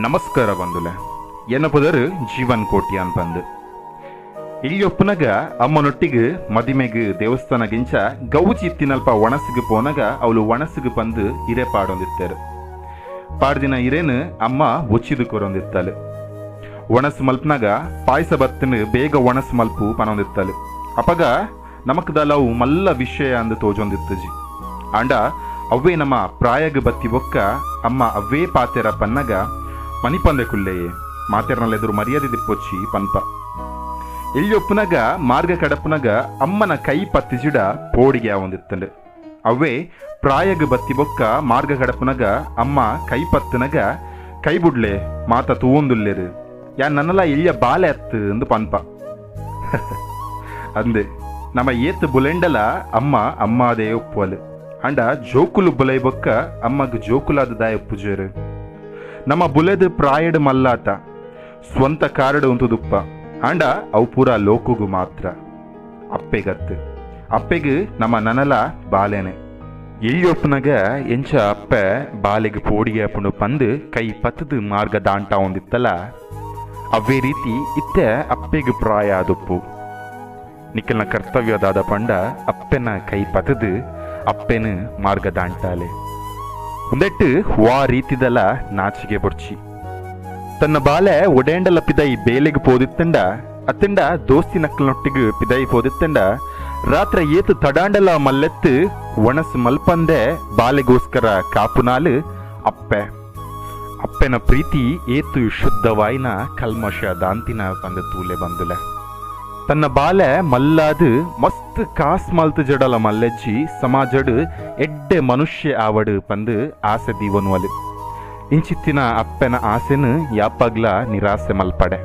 ನಮಸ್ಕಾರ ಬಂದುಲೆ, ಎನ್ನ ಪುದರು ಜೀವನ್ ಕೋಟ್ಯಾನ್ ಬಂದು. ಇಲ್ಲಿಯೊಪ್ಪನಗ ಅಮ್ಮನೊಟ್ಟಿಗೆ ಮದಿಮೆಗೆ ದೇವಸ್ಥಾನಗಿಂಚ ಗೌಜಿ ಇತ್ತಿನಲ್ಪ ಒಣಸಿಗೆ ಪೋನಗ ಅವಳು ಒಣಸಿಗೆ ಬಂದು ಇರೆ ಪಾಡೊಂದಿರ್ತಾರೆ. ಪಾಡ್ದಿನ ಇರೇನು ಅಮ್ಮ ಒಚ್ಚಿದು ಕೊರೊಂದಿರ್ತಾಳೆ. ಒಣಸು ಮಲ್ಪನಾಗ ಪಾಯಸ ಬತ್ತನು ಬೇಗ ಒಣಸು ಮಲ್ಪು ಪನೊಂದಿರ್ತಾಳೆ. ಅಪಗ ನಮಕದಲವು ಮಲ್ಲ ವಿಷಯ ಅಂದು ತೋಜೊಂದಿತ್ತಜಿ. ಆಂಡ ಅವೇ ನಮ್ಮ ಪ್ರಾಯಗ ಬತ್ತಿ ಬೊಕ್ಕ ಅಮ್ಮ ಅವೇ ಪಾತೆರ ಪನ್ನಗ ಮನಿಪಂದೆ ಕುಲ್ಲೆಯೇ ಮಾತೆರ್ನಲ್ಲೆದುರು ಮರ್ಯಾದೆ ದಿಪ್ಪೊಚ್ಚಿ ಪನ್ಪ. ಎಲ್ಲಿಯೊಪ್ಪುನಗ ಮಾರ್ಗ ಕಡಪುನಗ ಅಮ್ಮನ ಕೈ ಪತ್ತಿಜಿಡ ಪೋಡಿಗೆ ಒಂದಿತ್ತಂಡು. ಅವೇ ಪ್ರಾಯಗ ಬತ್ತಿ ಬೊಕ್ಕ ಮಾರ್ಗ ಕಡಪುನಗ ಅಮ್ಮ ಕೈ ಪತ್ತನಗ ಕೈ ಬುಡ್ಲೆ ಮಾತ ತೂವೊಂದುಲ್ಲೇರು ಯಾ ನನ್ನಲ ಎಲ್ಲಿಯ ಬಾಲೆ ಅತ್ತು ಎಂದು ಪನ್ಪ. ಅಂದೆ ನಮ್ಮ ಏತ್ ಬುಲೆಂಡಲ ಅಮ್ಮ ಅಮ್ಮಾದೇ ಒಪ್ಪುವಲು. ಅಂಡ ಜೋಕುಲು ಬುಲೈ ಬೊಕ್ಕ ಅಮ್ಮಗ್ ಜೋಕುಲಾದ ದಾಯ ಒಪ್ಪುಜೇರು. ನಮ್ಮ ಬುಲೆದು ಪ್ರಾಯಡ್ ಮಲ್ಲಾತ ಸ್ವಂತ ಕಾರಡು ಉಂತುದುಪ್ಪ. ಆಂಡ ಅವು ಪೂರ ಲೋಕುಗು ಮಾತ್ರ. ಅಪ್ಪೆಗತ್ತು ಅಪ್ಪೆಗು ನಮ್ಮ ನನಲ ಬಾಲೆನೆ. ಎಲ್ಲಿಯೊಪ್ಪನಾಗ ಎಂಚ ಅಪ್ಪೆ ಬಾಲೆಗೆ ಪೋಡಿಗೆ ಅಪ್ಪುಂಡು ಪಂದು ಕೈ ಪತ್ತದು ಮಾರ್ಗ ದಾಂಟ ಒಂದಿತ್ತಲ್ಲ, ಅವೇ ರೀತಿ ಇತ್ತೆ ಅಪ್ಪೆಗೆ ಪ್ರಾಯ ಆದೊಪ್ಪು. ನಿಖಲ್ನ ಕರ್ತವ್ಯದಾದ ಪಂಡ ಅಪ್ಪೆನ ಕೈ ಪತ್ತದು ಅಪ್ಪೆನು ಮಾರ್ಗ ದಾಂಟಾಲೆ. ಒಂದೆಟ್ಟು ವಾ ರೀತಿದಲ ನಾಚಿಗೆ ಬೊರ್ಚಿ. ತನ್ನ ಬಾಲೆ ಒಡೇಂಡಲ ಪಿದೈ ಬೇಲೆಗೆ ಪೋದಿತ್ತಂಡ ಅತ್ತಂಡ ದೋಸ್ತಿ ನಕ್ಕಲ್ನೊಟ್ಟಿಗೆ ಪಿದೈ ಪೋದಿತ್ತಂಡ ರಾತ್ರಿ ಏತು ತಡಾಂಡಲ ಮಲ್ಲೆತ್ತು ಒಣಸು ಮಲ್ಪಂದೆ ಬಾಲೆಗೋಸ್ಕರ ಕಾಪುನಾಲು ಅಪ್ಪೆ. ಅಪ್ಪೆನ ಪ್ರೀತಿ ಏತು ಶುದ್ಧವಾಯಿನ ಕಲ್ಮಶ ದಾಂತಿನ ಬಂದ ತೂಲೆ ಬಂದುಲೆ. ತನ್ನ ಬಾಲೆ ಮಲ್ಲಾದು ಮಸ್ತ್ ಕಾಸ್ ಮಲ್ತು ಜಡಲ ಮಲ್ಲೆಜ್ಜಿ ಸಮಾಜಡು ಎಡ್ಡೆ ಮನುಷ್ಯ ಆವಡು ಪಂದು ಆಸೆ ದೀವನುವಲು. ಇಂಚಿತ್ತಿನ ಅಪ್ಪೆನ ಆಸೆನು ಯಾಪಾಗ್ಲ ನಿರಾಸೆ ಮಲ್ಪಡೆ.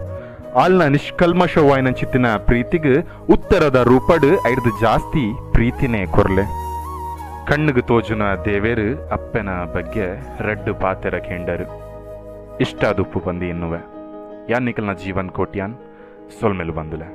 ಆಲ್ನ ನಿಷ್ಕಲ್ಮಶವಾಯಿನಂಚಿತ್ತಿನ ಪ್ರೀತಿಗೆ ಉತ್ತರದ ರೂಪಡು ಐರ್ದು ಜಾಸ್ತಿ ಪ್ರೀತಿನೇ ಕೊರ್ಲೆ. ಕಣ್ಣುಗು ತೋಜುನ ದೇವೇರು ಅಪ್ಪೆನ ಬಗ್ಗೆ ರಡ್ಡು ಪಾತೆರ ಕೇಂಡರು. ಇಷ್ಟಾದುಪ್ಪು ಬಂದು ಎನ್ನುವೆ. ಯಾನ್ ನಿಕಲ್ನ ಜೀವನ್ ಕೋಟ್ಯಾನ್ ಸೊಲ್ಮೆಲು ಬಂದುಲೆ.